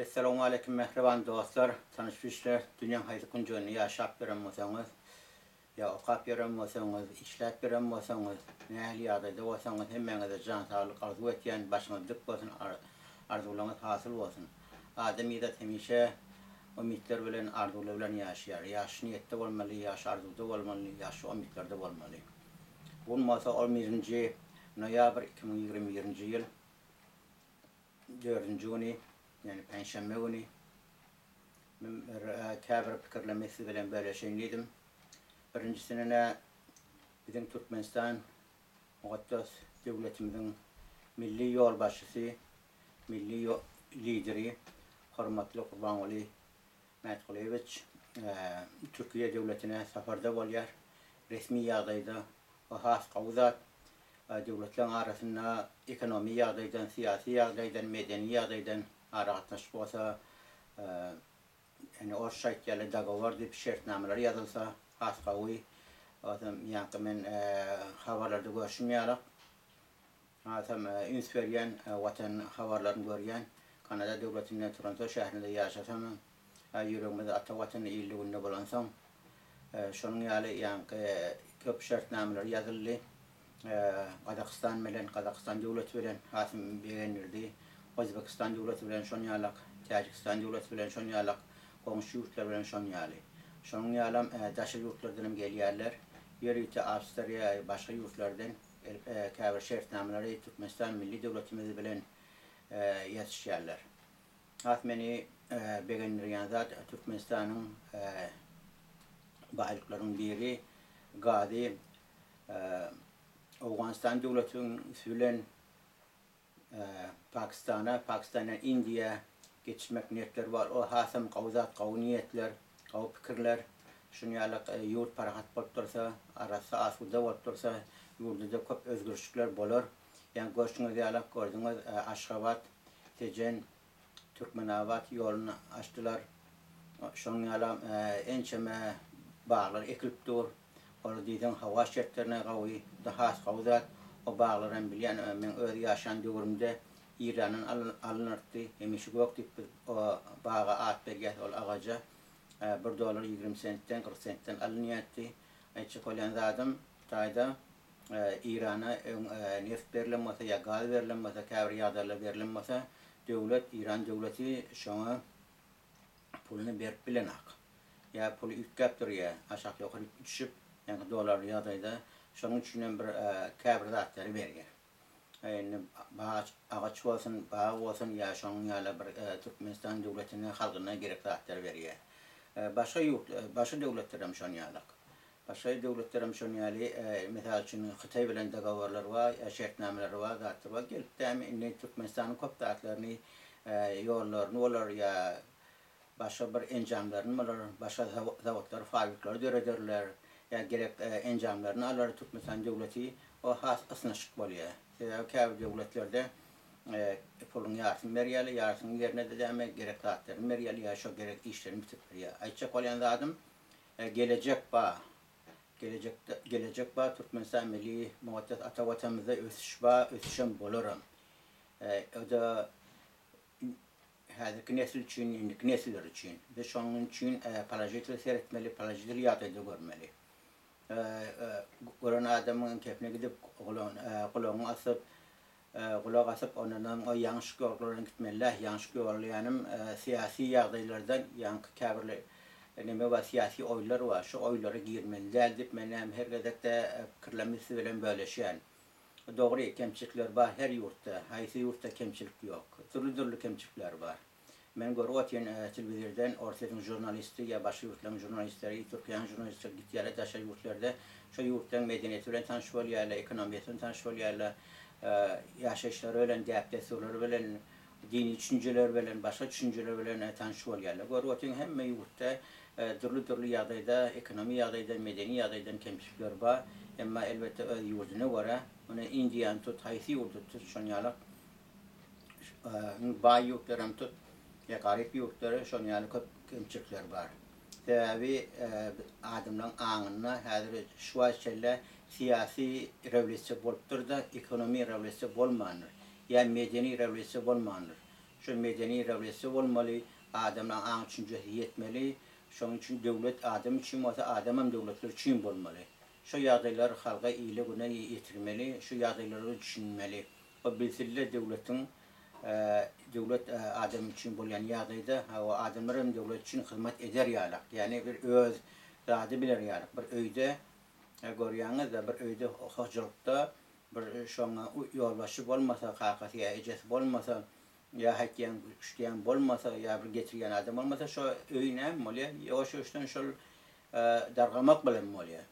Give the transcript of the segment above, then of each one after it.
Essalawmaleýkim mähriban dostlar, tanyş-bilişler, dünýäň haýsy künjeginde ýaşap ýören bolsaňyz, ýa okap ýören bolsaňyz, işläp ýören bolsaňyz, nähili ýagdaýda bolsaňyz hemmäňize jan saglyk arzuw etýän, başyňyz dik bolsun, arzuwlaryňyz hasyl bolsun. Adamyzat hemişe umytlar bilen, arzuwlar bilen ýaşaýar. Ýagşy niýetde bolmaly, ýagşy arzuwda bolmaly, ýagşy umytlarda bolmaly. Bu gün bolsa on birinji noýabr 2021-nji ýyl. Dördünji güni, ýagny penşenbe güni men bir käbir pikirlerimi siz bilen bölüşeýin diýdim. Birinjisine biziň Türkmenistan mukaddes döwletimiziň milli ýolbaşçysy, milli lideri hormatly Gurbanguly Mätgulyýewiç Türkiýe döwletine saparda bolýar. Resmi ýagdaýda bu has gowy zat. Döwletleriň arasynda ekonomi ýagdaýdan, syýasy ýagdaýdan, medeni ýagdaýdan aragatnaşyk bolsa, ýani orsça aýtýarlar dogowor diýip şertnamalar ýazylsa has gowy. Ozam ýaňky men habarlarda görşüm ýalak. Hasam üns berýän watan habarlaryny görýän. Kanada döwletinde Toronto şäherinde ýaşasamam, ýüregimiz ata watanda ilde günde bolansoň, şonuň ýaly ýaňky köp şertnamalar ýazyldy. Gazagystan bilen, Gazagystan döwleti bilen hasam begendirdi. Özbekistan döwleti bilen şon ýalak, Täjigistan döwleti bilen şon ýalak, goňşy ýurtlar bilen şon ýaly. Şonuň ýalam daşary ýurtlardan hem gelýärler. Ýörite Awstriýa, başga ýurtlardan gelip käbir şertnamalary Türkmenistan milli döwletimiz bilen ýazyşýarlar. Has meni begendirýän zat Türkmenistanyň baýlyklarynyň biri gazy Owganystan döwletiniň üsti bilen Pakistana, Pakistandan Indiýa geçirmek niýetleri bar. O hasam gowy zat, gowy niýetler, gowy pikirler. Şuny ýaly ýurt parahat bolup dursa, arassa, asuda bolup dursa, ýurduda köp özgerişlikler bolar. Ýaňy görşüňiz ýaly, gördüňiz, Aşgabat, Tejen, Türkmenabat ýoluny açdylar. Şonuň ýalam ençeme baglar ekilip dur. Ol diýseň howa şertlerine gowy, has gowy zat. O baglar hem bilýän, meň öz ýaşan döwrümde Eýrandan alynardy. Hemişe gök diýip biz o baga at berýäs, ol agaja bir dollar 20 sentden, 40 sentden alynýardy. Aýtjak bolýan zadym, Hytaýda Eýrana öň neft berlen bolsa ýa gaz berlen bolsa, käbir ýagdaýlar berlen bolsa, döwlet, Eýran döwleti şoňa puluny berip bilenak. Ýa puly üýtgäp durýar, aşak ýokary düşüp, ýaňky dollarly ýagdaýda. Şonuň üçin hem bir käbir zatlary berýär. Indi bag, agaç bolsun, bag bolsun ýa şonuň ýaly bir Türkmenistan döwletine, halkyna gerek zatlary berýär. Başga ýurt, başga döwletler hem şonuň ýalak. Başga döwletler hem şonuň ýaly, mysal üçin, Hytaý bilen dogoworlar bar, şertnamalary bar, zatlar bar. Gelip dämi indi Türkmenistanyň köp zatlaryny, ýollaryny bolar ýa başga bir enjamlaryny bolar, başga zawodlary, fabrikleri dörederler, ýa gerek enjamlaryny alar Türkmenistan döwleti, o has ysnyşyk bolýar. Sebäbi käbir döwletlerde puluň ýarsyny berýärler, ýarsynyň ýerine-de dämi gerek zatlaryny berýärler ýa şo gerek işlerini bitirip berýär. Aýtjak bolýan zadym, Gelejek ba. Gelejekde gelejek ba Türkmenistan milli mukaddes ata watanymyzda ösüş ba, ösüşem bolaram. O-da häzirki nesil üçin, indiki nesiller üçin. Biz şonuň üçin položitel seretmeli, položitel ýagdaýda görmeli. Gören adamyň kepine gidip gulagyňy asyp, Gulak asyp ondanam o ýalňyşyk ýollardan gitmelidä ýalňyşyk ýol diýýänim syýasy ýagdaýlardan ýaňky käbir neme bar syýasy oýlar bar şu oýlara girmeli däl diýip men hem her gezekde pikirlerimi siz bilen bölüşýän. Dogry kemçilikler bar her ýurtda haýsy ýurtda kemçilik ýok dürli dürli kemçilikler bar. Men görüp otyryn telewizordan Orsýetiň žurnalisti ýa başga ýurtlaryň žurnalistleri, Türkiýäniň žurnalistleri gitýärler daşary ýurtlarda şo ýurtlaryň medeniýeti bilen tanyş bolýarlar, ekonomiýasy bilen tanyş bolýarlar, ýaşaýyşlary bilen, däp-dessurlary bilen, dini düşünjeleri bilen, başga düşünjeler bilen tanyş bolýarlar. Görüp otyryn hemme ýurtda dürli-dürli ýagdaýda, ekonomiýa ýagdaýdan, medeni ýagdaýdan kemçilikler bar. Emma elbetde öz ýurduna görä, muny Indiýany tut, haýsy ýurdy tut şon ýalak Baý ýurtlaram tut, ýa garyp ýurtlary şonuň ýaly köp kemçilikler bar. Sebäbi adamlaryň aňynda häzir şu wagt çenli syýasy rewolýusiýa bolupdyr-da, ekonomi rewolýusiýa bolmandyr, ýa medeni rewolýusiýa bolmandyr. Şu medeni rewolýusiýa bolmaly, adamlaň aň-düşünjesi ýetmeli. Şonuň üçin döwlet adam üçin bolsa, adamam döwletler üçin bolmaly. Şu ýagdaýlar halka ile-güne ýetirmeli, şu ýagdaýlara düşünmeli. O bilsinler döwletiň döwlet adam üçin bolýan ýagdaýda, hawa adamlar hem döwlet üçin hyzmat eder ýalak. Ýagny bir öz zady biler ýalak. Bir öýde görýäňiz-de, bir öýde hojalykda bir şoňa ýolbaşçy bolmasa, kakasy ýa ejesi bolmasa, ýa haýtýan, küştýän bolmasa, ýa bir getirýän adam bolmasa, şo öý näme bolýar? Ýuwaş-ýuwaşdan şol dargamak bilen bolýar.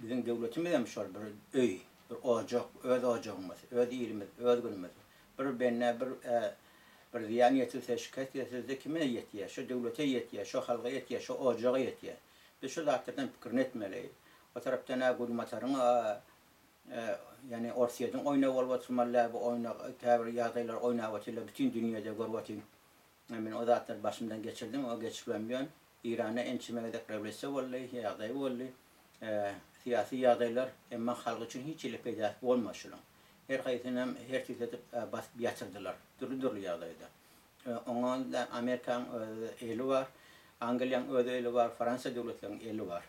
Biziň döwletimiz hem şol bir öý, bir ojak, öz ojagymyz, öz ilimiz, öz günümiz. Bir bende bir bir zyýan ýetilse, şikes ýetilse kime ýetýär? Şo döwlete ýetýär, şo halka ýetýär, şo ojaga ýetýär. Biz şu zatlardan pikirini etmeli. O tarapdan-a Günbataryň ýagny Orsýetiň oýnagy bolup oturmaly däl, bu oýna käbir ýagdaýlar oýnap otyrlar, bütin dünýede görüp otyryn. Men o zatlary başymdan geçirdim, o geçiribem ýörün. Eýranda ençeme gezek rewolýusiýa boldy, ýagdaý boldy. Syýasy ýagdaýlar, emma halk üçin hiç hili peýdasy bolmady şulaň. Her haýsynam her tüýs edip basyp ýatyrdylar, dürli-dürli ýagdaýda. Oňa Amerikaň öz eli bar, Angliýaň öz eli bar, Fransiýa döwletleriniň eli bar.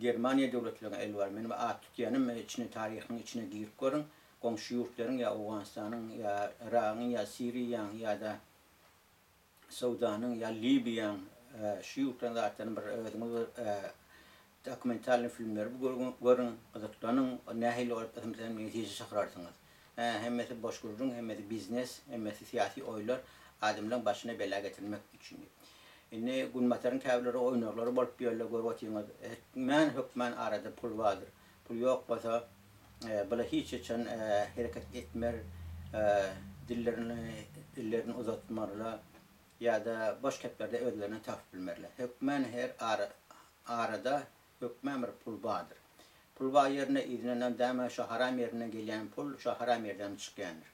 Germaniýa döwletleriniň eli bar. Men bu at tutýanym içine taryhyň içine girip görüň. Goňşy ýurtlaryň ýa Owganystanyň ýa Yragyň ýa Siriýaň ýa-da Sudanyň ýa Libiýaň şu ýurtlaryň zatlaryny bir özüňiz bir dokumentalnyý filmleri görüň, gyzyklanyň, nähili bolup siz netije çykararsyňyz. Hä, hemmesi boş gürrüň, hemmesi biznes, hemmesi syýasy oýlar, adamlaryň başyna bela getirmek üçin diýip. Indi Günbataryň käbirleri oýnaglary bolup ýörler, görüp otyňyz. Hökmän, hökmän arada pul bardyr. Pul ýok bolsa, bular hiç haçan hereket etmer, dillerini, dillerini uzatmarlar ýa-da boş geplerde özlerini tapyp bilmerler. Hökmän her ara, arada Hökmän bir pul bardyr. Pul bar ýerinde yzyndanam däme şo haram ýerinden gelýän pul şo haram ýerdenem çykýandyr.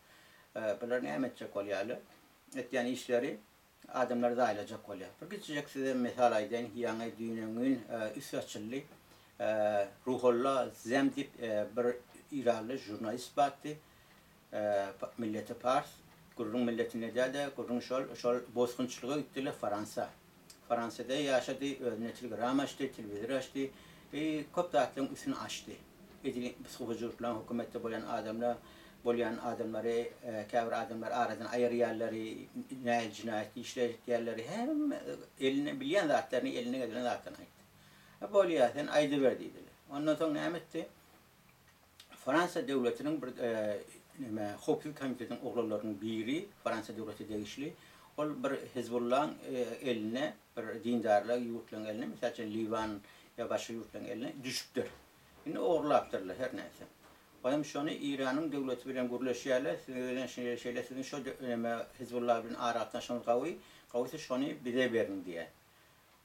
Bular näme etjek bolýarlar? Etýän işleri adamlary zaýalajak bolýar. Bir kiçijek size mysal aýdaýyn, ýaňy düýn-öňňin üsti açyldy. Ruhollah Zem diýip bir iranly žurnalist bardy. Milleti pars. Gürrüň milletinde däl-de, gürrüň şol, şol bosgunçylyga gitdiler Fransa. Fransiýada ýaşady, özüne telegram açdy, telewizor açdy we köp zatlaryň üstüni açdy. Edil psihojurtlaryň hökümetde bolýan adamlar, bolýan adamlary, käbir adamlary aradan aýyrýarlary, nähili jenaýat işler etýärleri, hemme eline bilýän zatlaryny, eline gelen zatlaryny aýtdy. Bolýar, sen aýdyber diýdiler. Ondan soň näme etdi? Fransiýa döwletiniň bir neme howpsuzlyk komitetiniň oglanlarynyň biri, Fransiýa döwlete degişli, ol bir Hizbullaň eline, bir dindarlar ýurtlaryň eline, mysal üçin Liwan ýa başga ýurtlaryň eline düşüpdir. Indi ogurlapdyrlar her näse. Olam şony Eýranyň döwleti bilen gürleşýärler, siziň bilen şeýle şeýle siziň şo neme Hizbullah bilen aragatnaşygyňyz gawy, gawysy şony bize beriň diýýär.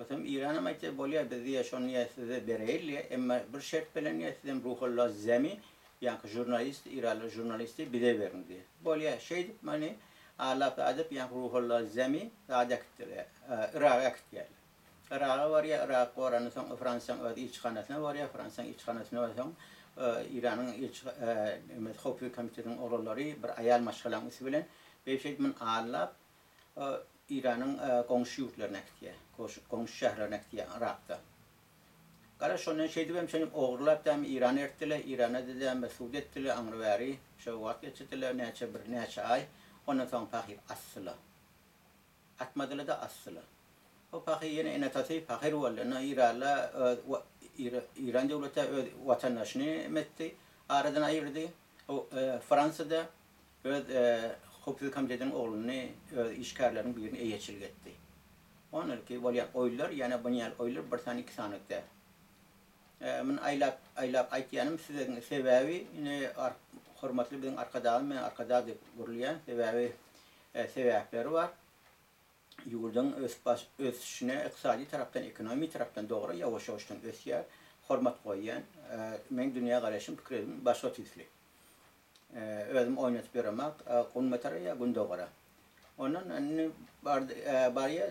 Otam Eýranam aýtýar, bolýar, biz diýýär, şony diýýär, size bereýli diýýär, emma bir şert bilen diýýär, sizem Ruhollah Zemi, ýaňky žurnalist, eýranly žurnalisti bize beriň diýýär. Bolýar, şeýdip muny Alla sadyp, ýaňky Ruhollah Zemi zada äkitdiler, Yraga äkitýärler. Yraga barýar, Yrak gorandan soň Fransiýanyň öz ilçihanasyna barýar, Fransiýanyň ilçihanasyna barsaň, Eýranyň ilçi, nemesi, howpsuzlyk komitetiniň oglanlary bir aýal maşgalaň üsti bilen, beýdip şeýdip muny aldap, Eýranyň goňşy ýurtlaryna äkitýär. Goňşy şäherlerine äkitýär Yrakda. Gara şondan şeýdibem şony ogurlap dämi Eýrana eltdiler. Eýrana-da dämi sud etdiler aňry bäri. Şo wagt geçirdiler näçe bir näçe aý. Ondan soň pahyr asdylar. Atmadylar-da asdylar. O pahyr ýene ene-atasy pahyr boldy. Indi Eýranla öz Eýran döwleti öz watandaşyny etdi, aradan aýyrdy. O Fransiýada Öz howpsuzlyk komitetiniň ogluny öz işgärleriniň birini eýeçilik etdi. Onunki bolýan oýlar, ýöne bu ýaly oýlar bir sany iki sany däl. Muny aýlap aýlap aýtýanym size sebäbi ine hormatly biziň arkadagym men arkadag diýip gürleýän sebäbi sebäpleri bar. Ýurduň ösüp ösüşine ykdysady tarapdan ekonomik tarapdan dogry ýawaş ýawaşdan ösýär. Hormat goýýan. Meň dünýä garaýşym pikirim başga tüýsli. Özüm oýnatyp ýöremek, günbatara ýa gündogara. Ondan indi barýa,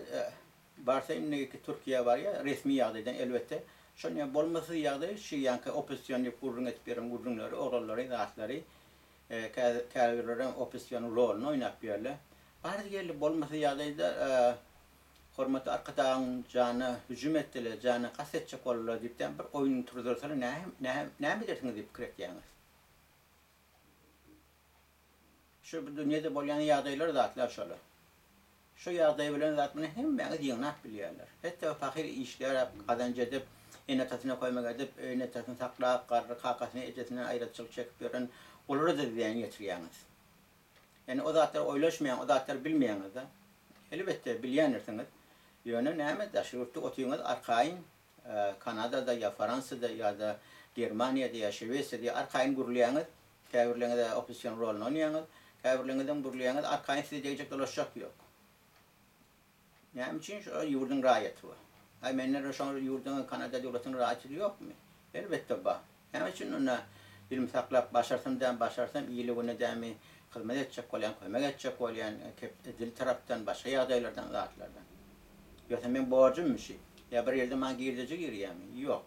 barsa indiki Türkiýä barýa, resmi ýagdaýdan elbetde. Şonda bolmasyz ýagdaý şu ýaňky oppozision diýip gürrüň edip ýören gürrüňleri, oglanlary, zatlary. Käbirlerem oppozision roluny oýnap ýörler. Bardy-geldi bolmasa ýagdaýda Hormatly Arkadagyň janyna hüjüm etdiler, janyna kast etjek boldular diýipdem bir oýun turzursalar näme edersiňiz diýip pikir etýäňiz? Şu bu dünýede bolýan ýagdaýlar zatlar şolar. Şu ýagdaý bilen zat muny hemmäňiz ýygnap bilýärler. Hetde pahyr işläp, gazanç edip, ene-atasyna kömek edip, ene-atasyny saklap, garry kakasyny, ejesinden aýraçylyk çekip ýören olara-da zyýan ýetirýäňiz. Ýani o zatlary oýlaşmaýaň, o zatlary bilmeýäňiz-de. Elbetde bilýändirsiňiz. Ýöne näme daşary ýurtda otyňyz arkaýyn Kanadada ýa Faransiýada ýa-da Germaniýada ýa Şwesiýada ýa arkaýyn gürleýäňiz. Käbirleriňiz-ä oppozision roluny oýnaýaňyz. Käbirleriňizem gürleýäňiz arkaýyn size degjek dolaşjak ýok. Näme üçin şo ýurduň raýaty bar? Aý menden şo ýurduň Kanada döwletiniň raýaty ýokmy? Elbetde bar. Näme üçin onda dilimi saklap başarsam dämi başarsam ile güne dämi hyzmat etjek bolýan kömek etjek bolýan dil tarapdan başga ýagdaýlardan zatlardan. Ýogsa meň borjummy şi? Ýa bir ýerde maňa girdeji girýämi? Ýok.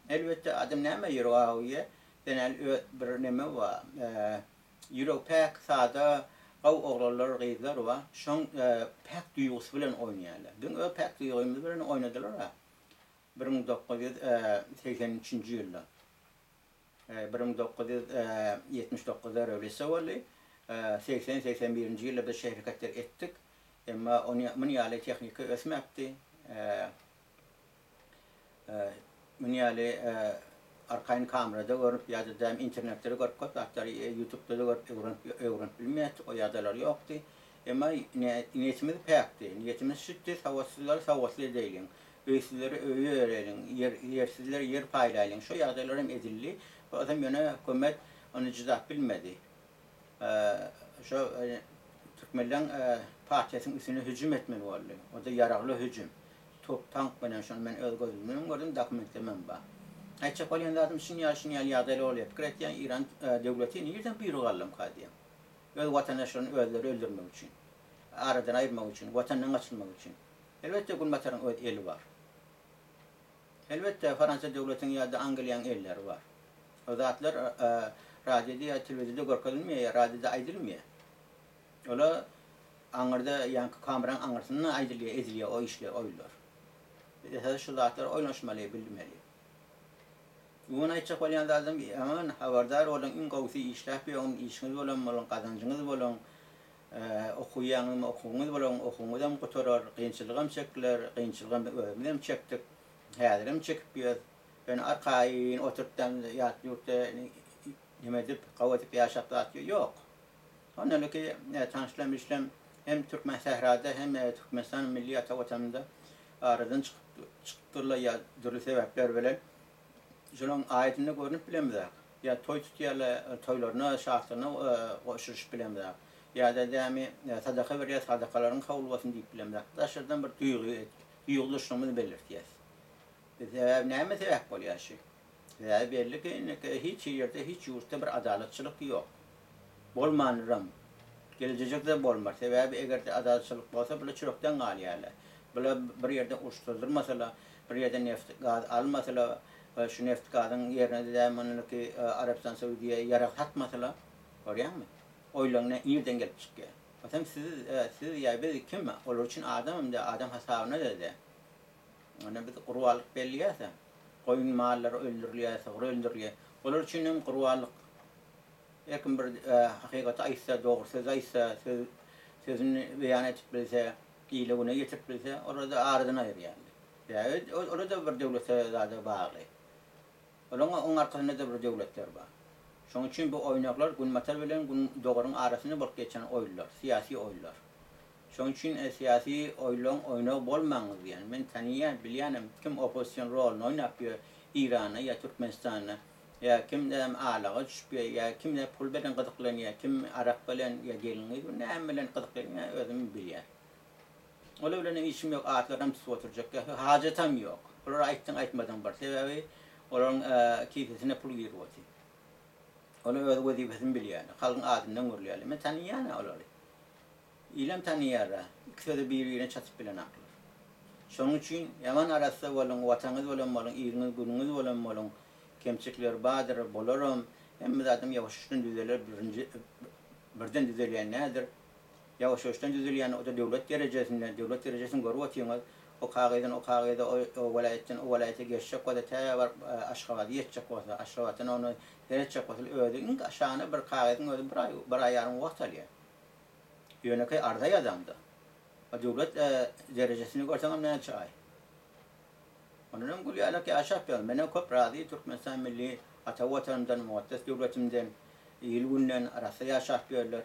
Elbetde adam näme ýüregi awuýa sen äl bir neme bar ýüregi päk sada gowy oglanlar gyzlar bar şoň päk duýgusy bilen oýnaýarlar. Biziň öz päk duýgymyz bilen oýnadylar-a. 1983-nji ýylda. 1979-da rewolýusiýa boldy. 80-81-nji ýylda biz şehereketler etdik. Emma muny ýaly tehnika ösmäpdi. Muny ýaly arkaýyn kamerada görüp ýa-da däm internetde görüp köp zatlary ýutubda-da görüp öwrenip öwrenip bilmeýärdik. O ýagdaýlar ýokdy. Emma niýetimiz päkdi. Niýetimiz şütdi, sowatsyzlary sowatly edeýliň. Öýsüzlere öý bereliň, ýer, ýersizlere ýer paýlaýlyň. Şo ýagdaýlar hem edildi. Bolsam ýöne hökümet ony jydap bilmedi. Şo türkmenleň partiýasynyň üstüne hüjüm etmeli boldy. O-da ýaragly hüjüm. Top, tank bilen şony men öz gözüm bilen gördüm, dokumentlemem bar. Aýtjak bolýan zadym şun ýaly, şun ýaly ýagdaýlar bolýar. Pikir etýän Eýran döwleti nirden buýruk aldymka diýýän. Öz watandaşlaryny özleri öldürmek üçin. Aradan aýyrmak üçin, watandan gaçyrmak üçin. Elbetde Günbataryň öz eli bar. Elbetde Fransiýa döwletiniň ýa-da Angliýanyň elleri bar. O zatlar radioda ýa telewizorda görkezilmeýär ýa radioda aýdylmaýar. Olar aňyrda ýaňky kameranyň aňyrsynda aýdylýar, edilýär o işler, oýunlar. Biz esasy şu zatlary oýlanyşmaly, bilmeli. Umuman aýtjak bolýan zadym, aman habardar boluň, iň gowusy işläp ýörüň, işiňiz bolan boluň, gazanjyňyz boluň. Okuwýaňyzmy okuwyňyz bolan okuwyňyzam gutarar, kynçylygam çekiler, kynçylygam özümizem çekdik, häzirem çekip ýörüs. Ýöne arkaýyn oturyp ýat ýurtda neme edip, gawy edip ýaşap zat ýok. Ondan öňki tanyşlam işlem hem Türkmen sährada hem Türkmenistan milli ata watanynda aradan çykyp çykypdyrlar ýa dürli sebäpler bilen. Şolaryň aýatynda görnüp bilemizak. Ýa toý tutýarlar, toýlaryna, şatlygyna goşulyşyp bilemzok. Ýa-da dämi sadaka berýär, sadakalaryň kabul bolsun diýip bilemzok. Daşardan bir duýgy, duýgudaşlygymyzy belirtýäs. Sebäbi näme sebäp bolýar şu? Sebäbi belli ki, indiki hiç ýerde, hiç ýurtda bir adalatçylyk ýok. Bolmandyram. Gelejekde bolmaz. Sebäbi eger-de adalatçylyk bolsa, bular çörekden galýarlar. Bular bir ýerde uruş tuzdurmasalar, bir ýerde neft, gaz almasalar, şu neft gazyň ýerine-de däl mundaky Arabystan Saudiýa ýarag satmasalar, görýäňmi? Oýlaň nä nirden gelip çykýar. Onsoň siz, siz ýa biz kim? Olar üçin adamam däl, adam hasabyna-da däl. Onda biz gurbanlyk belleýäs-ä. Goýun mallary öldürilýär, sygyr öldürilýär. Olar üçin hem gurbanlyk. Her kim bir hakykaty aýtsa, dogry sözi aýtsa, söz sözüni beýan edip bilse, ile-güne ýetirip bilse, olary-da aradan aýyrýarlar. Sebäbi olar-da bir döwlete zada bagly. Olaryň oň arkasynda-da bir döwletler bar. Şonuň üçin bu oýnaklar Günbatar bilen Gündogaryň arasynda bolup geçen oýunlar, syýasy oýunlar. Şonuň üçin syýasy oýunlaryň oýnagy bolmaňyz diýýän. Men tanyýan, bilýänem kim oppozision roluny oýnap ýör Eýranda ýa Türkmenistanda. Ýa kim näme alaga düşüp ýa ýa kim näme pul bilen gyzyklanýar, kim arak bilen ýa gelin-gyz bilen näme bilen gyzyklanýar özüm bilýän. Olar bilenem işim ýok, atlarynam tutup oturjak ýa hajatam ýok. Olara aýtsaň aýtmasaň bir. Sebäbi olaryň kisesine pul girip otyr. Olar öz wezipesini bilýärler. Halkyň adyndan gürleýärler. Men tanaýan-a olary. Ilem tanaýar-a. Iki sözi bir-birine çatyp bilenaklar. Şonuň üçin ýaman arassa boluň, watanyňyz bilen boluň, iliňiz, günüňiz bilen boluň. Kemçilikler bardyr, bolaram. Hemme zadam ýawaş-ýuwaşdan düzeler, birinji birden düzelýän däldir. Ýawaş-ýuwaşdan düzelýän o-da döwlet derejesinde, döwlet derejesini görüp otyňyz. O kagyzdan o kagyza, o welaýatdan o welaýata geçjek bolsa, tä baryp Aşgabada ýetjek bolsa, Aşgabatdan ony seretjek bolsa, özi iň aşagyna bir kagyzyň özi bir aý, bir aý ýarym wagt alýar. Ýönekeý arza ýazaňda. O döwlet derejesini görseňem näçe aý. Ondanam gül ýalak ýaşap ýör. Menem köp razy Türkmenistan milli ata watanymdan, mukaddes döwletimden, il-günden arassa ýaşap ýörler.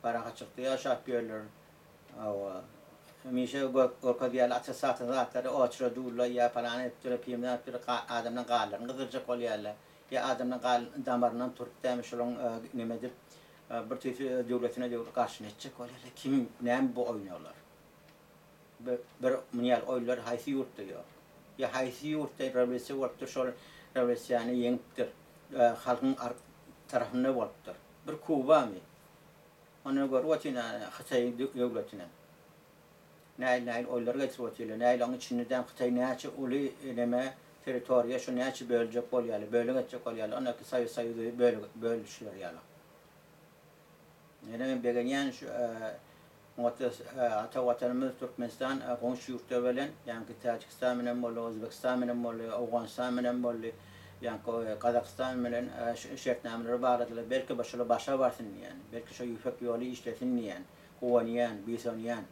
Parahatçylykda ýaşap ýörler. Hawa. Hemişe görkezýärler attestat zatlary oçura duwla ýa palan edipdir, pimden alypdyr, adamlaryň ganlaryny gyzdyrjak bolýarlar. Ýa adamlaryň gan damaryndan turup dämi şolaryň neme edip bir tüýsli döwletine döwlet garşyny etjek bolýarlar. Kim näme bu oýnaglar? Bir muny ýaly oýunlar haýsy ýurtda ýok? Ýa haýsy ýurtda rewolýusiýa bolupdyr, şol rewolýusiýany ýeňipdir, halkyň tarapynda bolupdyr? Bir Kubamy? Ony görüp otyryn Hytaý döwletinem. Nähili-nähili oýunlar getirip otyrlar. Nähili oň içinde däm Hytaý näçe uly neme territoriýa şo näçe böljek bolýarlar, bölek etjek bolýarlar. Ondaky Sowet Soýuzy bölüşler ýaly. Ýöne men begenýän şu mukaddes ata Watanymyz Türkmenistan goňşy ýurtlar bilen, ýaňky Täjigistan bilen boldy, Özbegistan bilen boldy, Owganystan bilen boldy, ýaňky Gazagystan bilen şertnamalary bagladylar. Belki bu şolar başa barsyn diýýän. Belki şo ýüpek ýoly işlesin diýýän. Guwanýan, buýsanýan.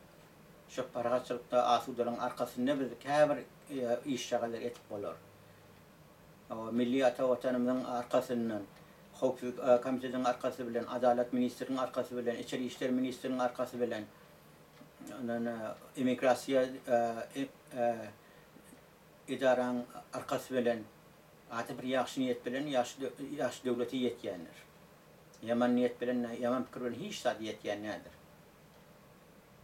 Şo parahatçylykda, asudalygyň arkasynda biz käbir işjagazlar etip bolar. Milli ata Watanymyzyň arkasyndan, Howpsuzlyk komitetiniň arkasy bilen, Adalat ministriniň arkasy bilen, Içeri işler ministriniň arkasy bilen, ondan emigrasiýa edaraň arkasy bilen, ady bir ýagşy niýet bilen ýagşy döwlete ýetýändir. Ýaman niýet bilen, ýaman pikir bilen hiç zat ýetýän däldir.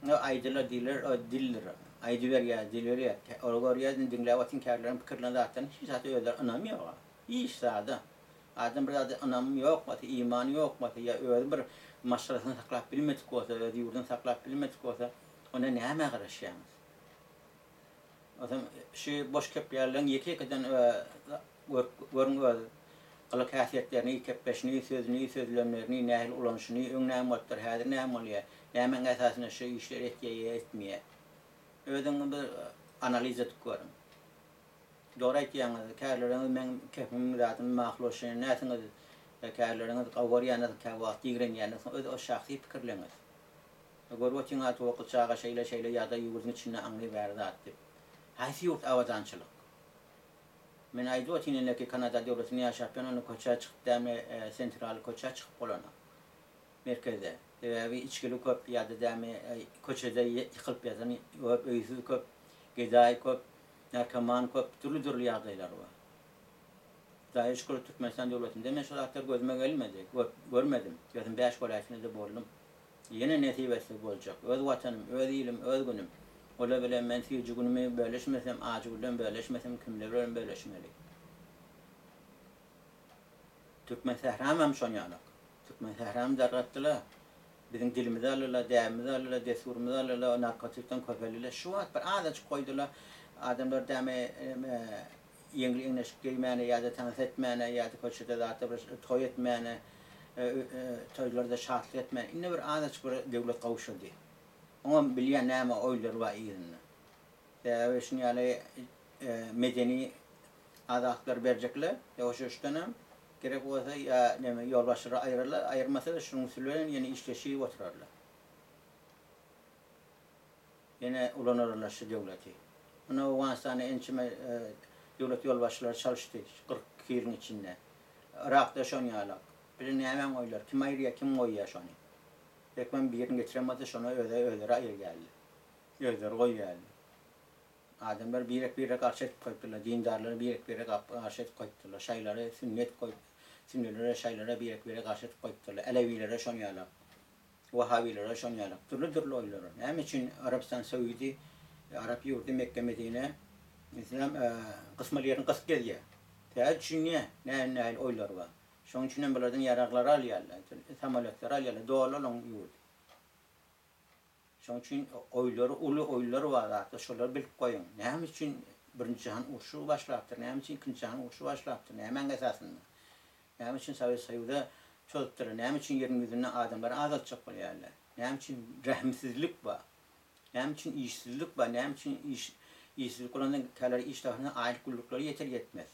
Aýdylar diýler, o dildir. Aýdyberýär, diýiberýär. Ol görýär, diňläp otyryn käbirleriniň pikirlerini zatlaryny hiç zada özleri ynamy ýok. Hiç zada. Adam bir zada ynamy ýok bolsa, imany ýok bolsa ýa özi bir maşgalasyny saklap bilmedik bolsa, öz ýurduny saklap bilmedik bolsa, onda nämä garaşýaňyz? Onsoň şu boş kepýärleriň ýeke-ýekeden görüň öz gylyk-häsiýetlerini, kepleşini, sözüni, sözlemlerini nähili ulanyşyny, öň näme bolupdyr, häzir näme bolýar, nämäň esasynda şu işleri etýär ýa etmeýär. Özüňiz bir analiz edip görüň. Dogry aýtýaňyz, kärleriňiz meň kepimim zadymy makul bolşy näsiňiz, kärleriňiz gowy görýäňiz, käwagt ýigrenýäňiz, öz o şahsy pikirleňiz. Görüp otyň-a Towakgyl çaga şeýle şeýle ýagdaý ýurduň içinde aňry bäri zat diýip. Haýsy ýurt abadançylyk? Men aýdyp otyryn indiki Kanada döwletinde ýaşap ýörün onda köçä çykyp dämi sentral köçä çykyp bolanok. Merkezde. Sebäbi içgili köp ýa-da dämi köçede ýykylyp ýatan köp, öýsüz köp, gedaý köp, narkoman köp, dürli-dürli ýagdaýlar bar. Hudaýa şükür Türkmenistan döwletinde men şo zatlar gözüme gelmedi, görmedim. Özüm bäş welaýatynda-da boldum. Ýene nesip etse boljak. Öz Watanym, öz ilim, öz günüm. Olar bilen men süýji günümi bölüşmesem, ajy günden bölüşmesem, kimler bilen bölüşmeli? Türkmen sähramam şon ýalak. Türkmen sähramy dargatdylar. Biziň dilimizi aldylar, däbimizi aldylar, dessurymyzy aldylar, narkotikden köpeldiler. Şu wagt bir azajyk goýdular. Adamlar dämi ýeňil egin-eşik geýmäne ýa-da tans etmäne ýa-da köçede zatda bir toý etmäne, toýlarda şatlyk etmäne indi bir azajyk bir döwlet gowşady. Oňam bilýän näme oýlary bar yzynda. Sebäbi şuny ýaly medeni azatlary berjekler, ýuwaş-ýuwaşdanam gerek bolsa ýa näme ýolbaşçylary aýyrarlar, aýyrmasa-da şunuň üsti bilen ýene işleşip oturarlar. Ýene ulanarlar şu döwleti. Muna Owganystanda ençeme döwlet ýolbaşçylary çalyşdy şu 42 ýylyň içinde. Yrakda şon ýalak. Bize nämäň oýlar, kim aýyrýar, kim goýýar şony. Hökman birini getiren bolsa şony özi özleri aýyrýarlar. Özleri goýýarlar. Adamlar birek-birege garşy edip goýupdyrlar. Dindarlary birek-birege garşy edip goýupdyrlar. Şaýlary sünni edip goýup, sünnilere, şaýlara birek-birege garşy edip goýupdyrlar. Älewilere şon ýalak. Wahabilere şon ýalak. Dürli-dürli oýlara. Näme üçin Arabystan Saudi, arap ýurdy Mekge, Medine islam gysmaly ýerini gysyp gezýär. Sebäbi düşünýär, nähili nähili oýlar bar. Şonuň üçin hem bulardan ýaraglary alýarlar, samolýotlary alýarlar, doly olaň ýurdy. Şonuň üçin oýlary, uly oýlar bar zatlar, şolary bilip goýuň. Näme üçin Birinji jahan urşy başlapdyr, näme üçin Ikinji jahan urşy başlapdyr, nämäň esasynda? Näme üçin Sowet Soýuza çozupdyrlar? Näme üçin ýeriň ýüzünde adamlary azaltjak bolýarlar? Näme üçin rehimsizlik bar? Näme üçin işsizlik bar? Näme üçin iş işsizlik bolanda käler iş tapanda aýlyk günlükleri ýeter ýetmez?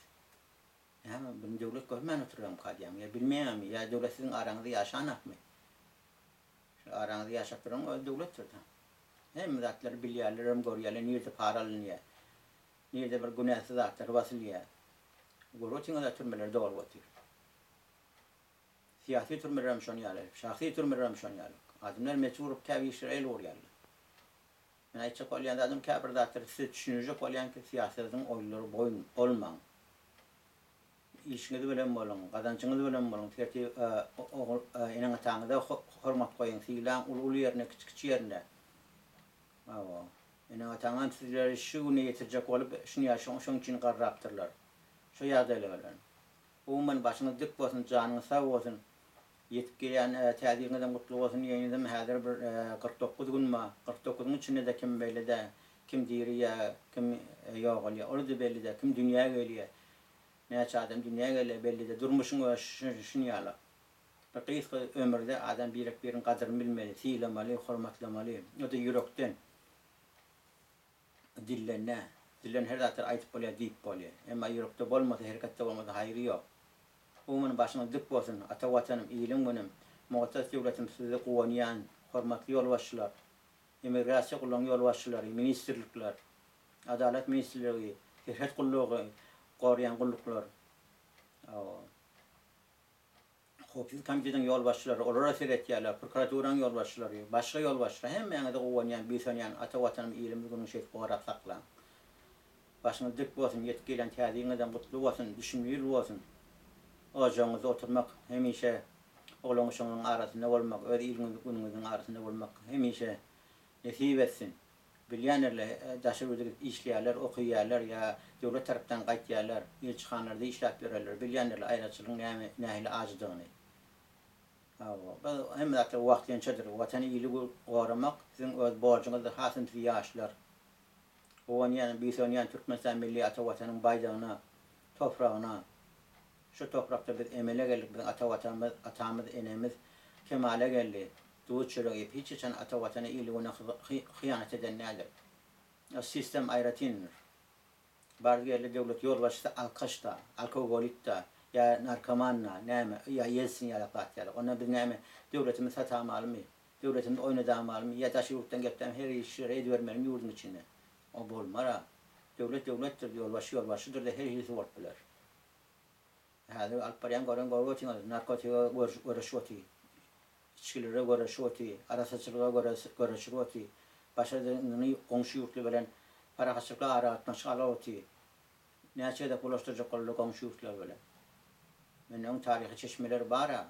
Näme buny döwlet görmän oturamyka diýýän ýa bilmeýäňmi ýa döwlet siziň araňyzda ýaşanakmy? Şu araňyzda ýaşap duran özi döwletdir-de. Hemme zatlary bilýärlerem görýärler nirde para alynýar. Nirde bir günäsiz zatlar basylýar. Görüp otyňyz-a türmeler dolup otyr. Syýasy türmelerem şon ýaly, şahsy türmelerem şon ýaly. Adamlar mejbur bolup käbir işlere el urýarlar. Men aýtjak bolýan zadym käbir zatlary size düşündirjek bolýan ki syýasatyň oýunlary boýun bolmaň. Işiňiz bilen boluň, gazanjyňyz bilen boluň, tertip ogul eneň-ataňyza hormat goýuň, sylaň, uly uly ýerinde, kiçi kiçi ýerinde. Hawa. Eneň-ataňam sizleri şu güne ýetirjek bolup şuny ýa şoň üçin garrapdyrlar. Şo ýagdaýlar bilen. Umuman başyňyz dik bolsun, janyňyz sag bolsun. Ýetip gelýän täze ýylyňyzam gutly bolsun diýeýinizem häzir bir 49 gün bar. 49-yň içinde-de kim belli-dä, kim diri ýa kim ýogalýar, ol-da belli-dä, kim dünýä gelýär. Näçe adam dünýä gelýär belli-dä. Durmuşyň özi şuny ýaly. Bir gysga ömürde adam birek-biriň gadyryny bilmeli, sylamaly, hormatlamaly. O-da ýürekden. Dilden däl. Dilden her zatlary aýdyp bolýar, diýip bolýar. Emma ýürekde bolmasa, hereketde bolmasa haýry ýok. Umuman başyňyz dik bolsun, ata Watanym, ilim-günüm, mukaddes döwletim size guwanýan, hormatly ýolbaşçylar, immigrasiýa gullugynyň ýolbaşçylary, ministrlikler, Adalat ministrligi, serhet gullugy, goraýan gulluklar. Hawa. Howpsuzlyk komitetiniň ýolbaşçylary, olara seretýärler, prokuraturanyň ýolbaşçylary, başga ýolbaşçylar, hemmäňize guwanýan, buýsanýan, ata Watanym, ilimiz günüň şeýdip gorap saklaň. Başyňyz dik bolsun, ýetip gelýän täze ýylyňyzam gutly bolsun, düşümli ýyl bolsun. Ojagyňyzda oturmak, hemişe oglan-uşagyňyzyň arasynda bolmak, öz iliňiz, günüňiziň arasynda bolmak hemişe nesip etsin. Bilýändirler, daşary ýurda gidip işleýärler, okaýarlar ýa döwlet tarapdan gaýtýarlar, ilçihanalarda işläp ýörerler, bilýändirler aýraçylygyň näme, nähili ajydygyny. Hawa, bu hemme zatlar wagtlaýynçadyr. Watany, ili goramak siziň öz borjuňyzdyr, hasam siz ýaşlar. Guwanýan, buýsanýan Türkmenistan milli ata Watanyň baýdagyna, topragyna. Şu toprakda biz emele geldik, biziň ata Watanymyz, atamyz, enemiz kemala geldi. Duz çörek iýip, hiç haçan ata Watana, ili-güne hyýanat eden däldir. O sistem aýratyndyr. Bardy-geldi döwlet ýolbaşçysy alkaş-da, alkogolik-da, ýa narkoman-da, näme, ýa Ýeltsin ýalak zat ýaly. Onda biz näme, döwletimizi satamalymy? Döwletimizi oýnadamalymy? Ýa daşary ýurtdan gelip-de her işleri edibermelimi ýurduň içinde? O bolmar-a. Döwlet döwletdir, ýolbaşçy ýolbaşçydyr-da, her hilisi bolup biler. Häzir alyp barýan gören görüp otyňyz, narkotige göreşip oty, içgilere göreşip oty, arassaçylyga göreşip oty, başardygyny goňşy ýurtly bilen parahatçylykly aragatnaşyk alyp oty. Näçe gezek bulaşdyrjak boldy goňşy ýurtlar bilen. Mende öň taryhy çeşmeler bar-a.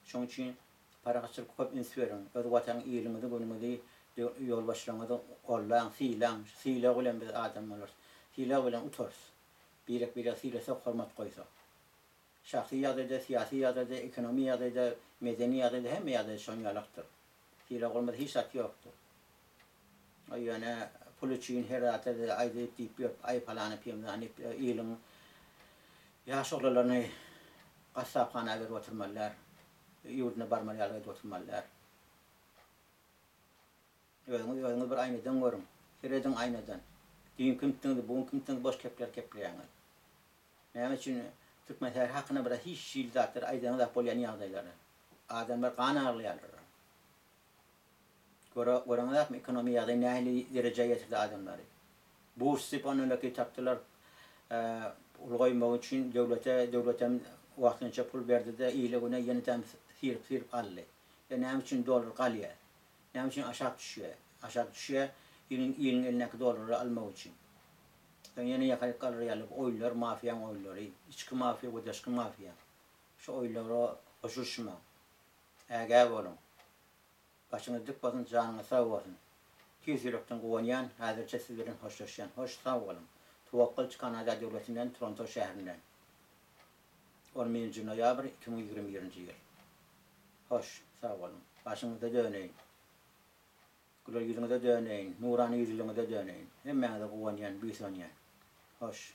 Şoň üçin parahatçylyka köp üns beriň. Öz watanyň iliňizi, günüňizi, ýolbaşçylaryňyzy gollaň, sylaň. Şu sylag bilen biz adam bolarys. Sylag bilen utarys. Birek-biregi sylasak, hormat goýsak. Şahsy ýagdaýda, syýasy ýagdaýda, ekonomi ýagdaýda, medeni ýagdaýda hemme ýagdaýda şoň ýalakdyr. Sylag bolmasa hiç zat ýokdur. Ýöne pul üçin her zata aýdyp diýip ýörüp, aý palany pemzany diýip iliň ýaş oglanlaryny gassaphana berip oturmaly däl. Ýurduna barmaly ýaly edip oturmaly däl. Özüňiz özüňizi bir aýnadan görüň. Serediň aýnadan. Düýn kimdiňiz, bu gün kimdiňiz boş kepler kepleýäňiz. Näme üçin Türkmen säheri hakynda bir hiç hili zatlar aýdaňyzak bolýan ýagdaýlary. Adamlar gan aglaýarlar. Göre göreňizakmy ekonomiýa ýagdaýy nähili derejä ýetirdi adamlary. Burs diýip ondan öki tapdylar. Pul goýmak üçin döwlete döwletem wagtynça pul berdide ile güne ýenedem syryp syryp aldy. Ýa näme üçin dollar galýar? Näme üçin aşak düşýär? Aşak düşýär, iliň iliň elindäki dollarlary almak üçin. Soň ýene ýakaryk galar ýaly bu oýunlar mafiýaň oýunlary. Içki mafiýa we daşky mafiýa. Şu oýunlara goşulyşmaň. Ägä boluň. Başyňyz dik bolsun, janyňyz sag bolsun. Tüýs ýürekden guwanýan, häzirçe siz bilen hoşlaşýan. Hoş sag boluň. Towakgylç Kanada döwletinden, Toronto şäherinden. On birinji noýabr 2021-nji ýyl. Hoş, sag boluň. Başyňyzda döneýin. Güler ýüzüňize döneýin, nurana ýüzlüňize döneýin. Hemmäňize guwanýan, buýsanýan. Hoş.